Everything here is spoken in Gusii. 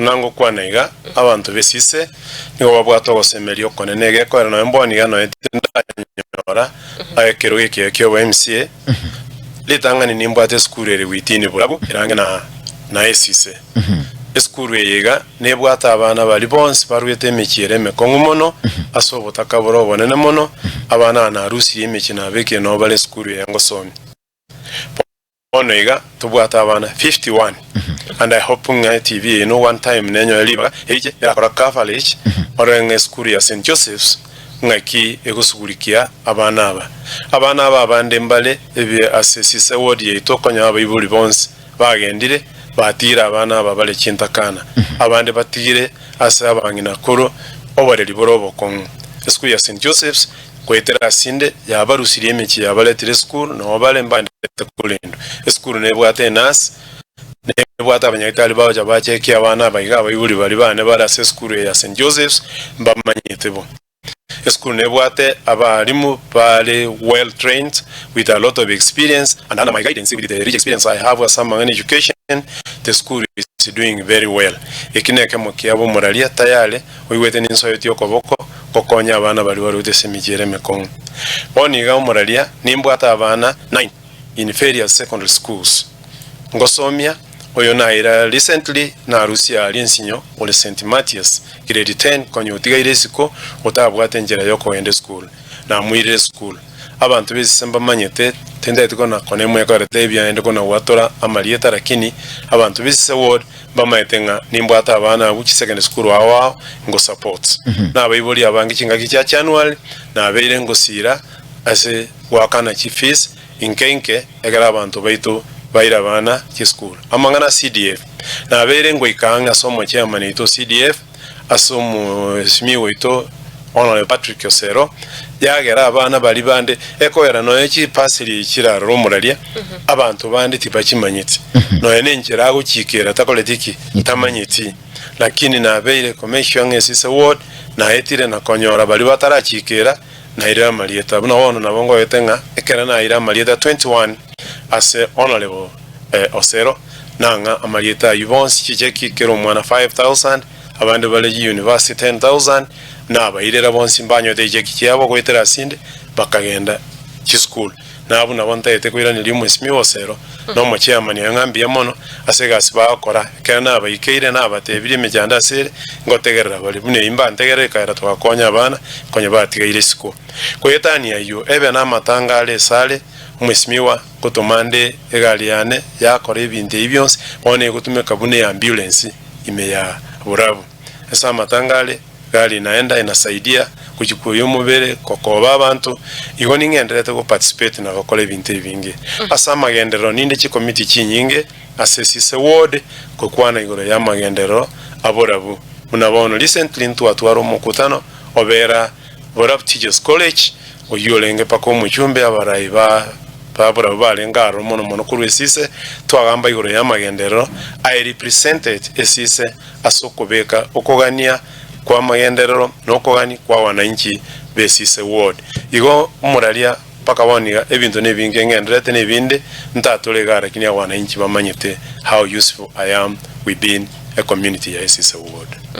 Buna ngokwana iga, abanto b'esise nigo babwate ogosemeria okonene, egekoera nonya mbono iga nonya tindanyora ekerogo ekiya ki'obo MCA. Ritang'ani nimbwate esukuru ere Witini Borabu erange na na esise. Esukuru eye iga nebwate abana baria bonsi barwete emechie ere emekong'u mono ase obotaka bore obonene mono, abana aba narusirie emechie nabekire nabo bare esukuru eye ngosomia. Bono iga tobwate abana 51 and I hope ng'a eTV eye no one time nenyore ribaga eriche erakora coverage orore ng'a esukuru ya St Joseph's ng'aki egosugurikia abana aba. Abana aba abande mbare ebi ase Sise ward yaito okonyora abaibori bonsi bagendire batigire abana aba bare chintakana abande batigire ase abang'ina koro oboreri bore obokong'u. Esukuru ya St Joseph's Goetera asinde yabarusirie emechie yabaretire esukuru, nao bare mbagendererete korendwa. Esukuru nebwate enurse, nebwate abanyagitari bagocha bachekia abana aba iga abaibori baria bane bare ase esukuru eye ya St. Joseph's mbamanyete bo. Esukuru nebwate abalimu bare well trained with a lot of experience and under my guidance with the rich experience I have ase amang'ana education, the school is doing very well. Eki nekemo kiabo omoraria tayare oigwete ninsoetie okoboko gokonya abana baria barwete ase emechie ere emekong'u. Bono iga omoraria, nimbwate abana nine in various secondary schools ngosomia, oyo naira recently narusia aria ensinyo ore St Mathias grade ten konya otigaire isiko otabwate enchera yokogenda esukuru namoirire esukuru. Abanto b'esise mbamanyete tintageti kona kona emwekorete ebiya naende kona gwatora amarieta lakini abanto b'esise ward Mbamaete ng'a nimbwate abana abwo chisecondary school ao ao ngo support. Nabaibori abange chingaki chia January nabeire ngosiira ase goakana chi fees inke inke ekero abanto baito baire abana chisukuru. Amang'ana a CDF nabeire ngoika ang'e ase omochairman oito o CDF ase omwesimigwa oito Honourable Patrick Osero, yagera abana baria bande ekogera nonya chipaseri echi chirarore omoraria, abanto bande tibachimanyeti. Nonya nenchera agochikera takoreti ki? Tamanyeti. Lakini nabeire ko make sure ng'a esise ward naetire na konyora baria batarachikera nairire amarieta. Buna bono nabo ngoete ng'a ekero naire amarieta 21 ase Honourable Osero, nang'a amarieta ayio bonsi chicheki kera omwana 5000, Abande bare chiuniversity 10,000, nabairera bonsi mbanywete chicheki chiabo goetera asinde, bakagenda chisukuru. Na abwo nabo ntagete koiraneria omwesimigwa Osero na omochairman oye ng'a mbuya mono ase egasi bagokora. Ekero nabaikeire nabatebirie emechando ase ere, ngotegerera bare buna eyio mbantegerere ekaera togakonya abana konya batigaire isiko. Koetania ayio, ebe namatanga are esare, omwesimigwa ngotoma nde egari yane yakora ebinto ebi bionsi, bono egotumeka buna eambulance. ime ya borabu. Ase amatanga are, gari naenda inasaidia gochia kwoyia omobere, gokoba abanto, igo ning'endererete go participate na gokora ebinto ebinge. Ase amagenderero ninde chikomiti chinyinge ase Sise ward gokwana igoro ya amagenderero a borabu. Buna bono recently ntwatwara omokutano obera Borabu Teachers College oyio orenge mpaka omochumbe abarai ba ba borabu barenge aroro mono mono korwa esise, twagamba igoro y'amagenderero, I represented esise ase okobeka okogania kw'amagenderero na okogani kwa wananchi b'esise ward. Igo omoraria mpaka bono iga ebinto nebinge ng'endererete nebinde ntatore igaa lakini abananchi bamanyete how useful I am within a community ya esise ward.